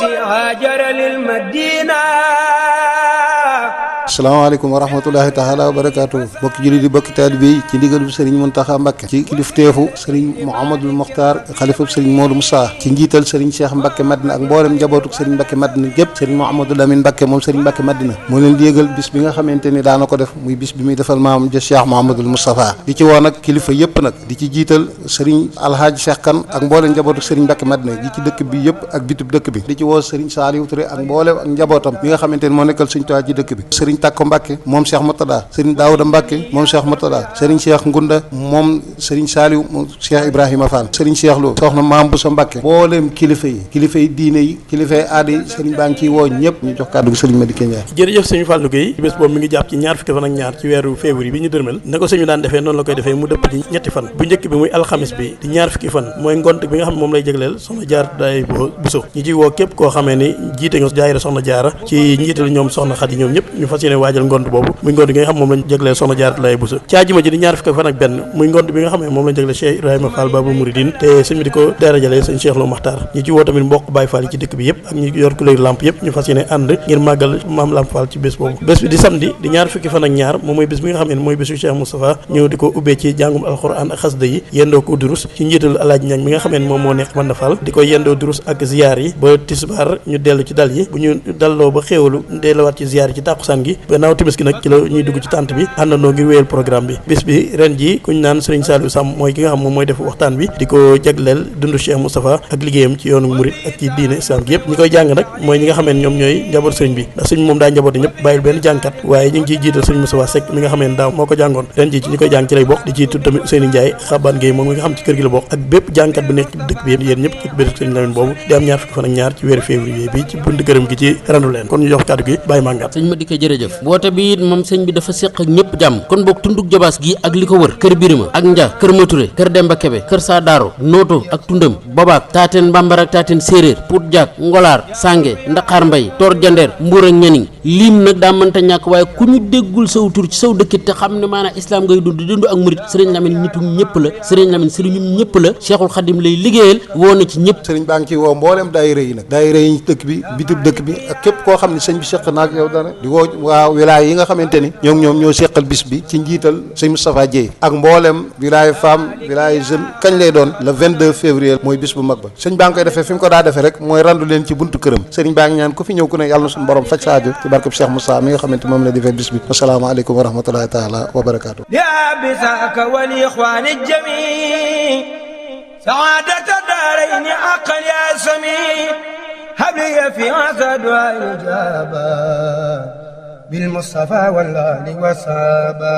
الذي هاجر للمدينة. asalaamaaleykum wa rahmatulahi taala wa barakaatu bokki jullit di bokki taalibe yi ci ndigalu sëriñ Muntaxa Mbàkke ci kilifteefu sëriñ Mouhamadul Mokhtar xalifab sëriñ Modou Moussa ci njiital sëriñ Cheikh Mbàkke Madina ak mboolem njabootuk sëriñ Mbàkke Madina gépp sëriñ Mouhamadou Lamine Mbàkke moom sëriñ Mbàkke Madina moo leen di yëgal bis bi nga xamante ni daana ko def muy bis bi muy defal maam ja Cheikh Mouhamadul Moustapha di ci woo nag kilifa yëpp nag di ci jiital sëriñ Alhaaji Cheikh Kan ak mboolem njabootuk sëriñ Mbàkke Madina gi ci dëkk bi yëpp ak bitub dëkk bi di ci woo sëriñ Saliou Touré ak mboolem ak njabootam bi nga xamante ni moo nekkal sëriñ Tuubaa ci dëkk bi sëriñ Takko Mbàkke moom Cheikh Murtada sëriñ Daouda Mbacke moom Cheikh Murtada sëriñ Cheikh Ngunda moom sëriñ Saliou moom Cheikh Ibrahima Fall sëriñ Cheikh Lo soxna Maam Boussa Mbacke mboolem kilifa yi diine yi kilifa yi aada yi sëriñ baa ngi ciy woo ñëpp ñu jox kàddu gi sëriñ Madické Ndiaye. jërëjëf sëñ Fallou Gueye bés boobu mi ngi jàpp ci ñaar fukki fan ak ñaar ci weeru février bi ñu dërmal na ko sëñu daan defee noonu la koy defee mu dëpp ci ñetti fan bu njëkk bi muy alxamis bi di ñaar fukki fan mooy ngont bi nga xam ne moom lay jégleel soxna Jaara Day Buso ñu ciy woo képp koo xamee ni jiite nga daayira soxna Jaara ci njiital ñoom soxna Xadi ñoom ñëpp ñu fas yéene waajal ngont boobu muy ngont gi nga xam moom lañ jégleel soxna Jaara Day Buso ci àjjuma ji di ñaar fukki fan ak benn muy ngont bi nga xam ne moom lañ jégleel Cheikh Ibrahima Fall Babul Mouridine te sëñ bi di ko darajalee sëñ Cheikh Lo Maxtaar ñu ci woo tamit mbokk Baye Fall yi ci dëkk bi yëpp ak ñu yor couleur lamp yëpp ñu fas yéene ànd ngir màggal maam Lamp Fall ci bés boobu bés bi di samedi di ñaar fukki fan ak ñaar moom mooy bés bi nga xam ne mooy bésu Cheikh Moustapha ñëw di ko ubbee ci jàngum alxuraan ak xasida yi yendoo ko durus ci njiital Alaaji Ñang mi nga xam ne moom moo nekk mën na Fall di ko yendoo durus ak ziyaar yi ba tisbaar ñu dellu ci dal yi bu ñu dalloo ba xéewalu delluwaat ci ziyaar yi ci tàkkusaan gi gannaaw timis gi nag ci la ñuy dugg ci tànt bi àndandoo ngir wéyal programme bi bés bi ren ji kuñ naan Serigne Saliou Sam mooy ki nga xam moom mooy def waxtaan bi di ko jagleel dundu Cheikh Moustapha ak liggéeyam ci yoonu murit ak ci diine islam gi yëpp ñi koy jàng nag mooy ñi nga xam ne ñoom ñooy njaboot sëriñ bi ndax sëriñ moom daa njaboote ñëpp bàyyil benn jàngkat waaye ñu ngi ciy jiital sëriñ Moustapha Seck mi nga xam ne daaw moo ko jàngoon ren ji ci ñi koy jàng ci lay bokk di ci tudd tamit Ousseynou Ndiaye Xaban Gueye moom mi nga xam ci kër gi la bokk ak bépp jàngkat bu nekk ci dëkk bi yéen ñëpp ci béréb sëriñ Lamine boobu di am ñaar fukki fan ak ñaar ci weeru février bi ci bunt këram gi ci randu leen kon ñu jox kàddu gi bàyyi màngat sëñ Madické jërëjëf woote bi it moom sëñ bi dafa séq ak ñëpp jàmm kon boog tunduk Jobaas gi ak li ko wër kër Birima ak Nja kër Maturé kër Demba Kebe kër Saadaaro Nooto ak Tundëm Bobaak Taateen Bambar ak Taateen Séeréer Pout Diak Ngolaar Sange Ndaqaar Mbay Tor Jandeer Mbuur ak Ñaning lim nag daa mënta ñàkk waaye ku ñu déggul saw tur ci saw dëkkit te xam ne maanaam islam ngay dund ak murit sëriñ Lamine nitum ñëpp la sëriñ Lamine sëriñum ñëpp la Cheikhul Khadim lay liggéeyal woo na ci ñëpp sëriñ baa ngi ci woo mbooleem daayira yi nag daayira yi dëkk bi bitub dëkk bi ak képp koo xam ne sëñ bi seq naak yow dara di woo waa wilaaya yi nga xamante ni ñoom ñoo seqal bis bi ci njiital sëñ Moustapha Dieye ak mbooleem wilaaya femme wilaaya jeune kañ lay doon le 22 février mooy bis bu mag ba sëñ baa ngi koy defee fi mu ko daa defee rek mooy randu leen ci buntu këram sëriñ baa ngi ñaan ku fi ñëw ku ne yàlla na suñu borom faj saajo ci barkeb Cheikh Moussa mi nga xamante moom la defee bis bi asalaamaaleykum wa rahmatullahi taala wa barakaatu يا بساك والإخوان الجميع سعادة الدارين عقل يا سميع هب لي في عسى دعاء الإجابة بالمصطفى والآل والصحابة